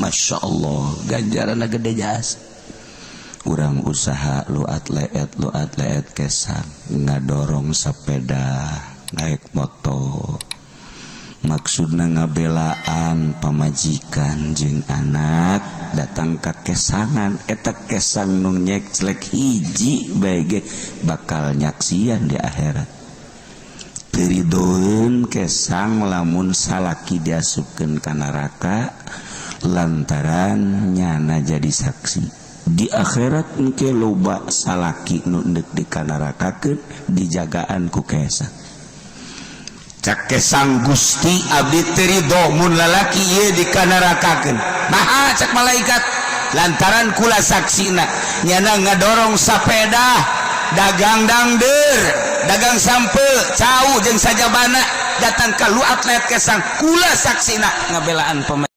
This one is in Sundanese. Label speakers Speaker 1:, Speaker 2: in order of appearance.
Speaker 1: Masya Allah, ganjaran gede jas. Urang usaha luat leet, luat leet kesang, ngadorong sepeda, naik motor, maksudna ngabelaan pamajikan jeung anak, datang ka kesangan eta. Kesang nu nyekclek hiji bae ge bakal nyaksian di akhirat. Teu ridoeun kesang lamun salaki diasupkeun ka neraka lantaran nyana jadi saksi. Di akhirat engke loba salaki nu deuk dikanarakakeun, dijagaan ku kesang. Cak kesang, "Gusti, abdi teu ridho mun lalaki ieu dikanarakakeun." "Naha?" cak malaikat. "Lantaran kula saksina nyana ngadorong sapeda, dagang dangder, dagang sampe cau jeung sajabana, datang ka luat leet kesang, kula saksina ngabelaan pemajikan."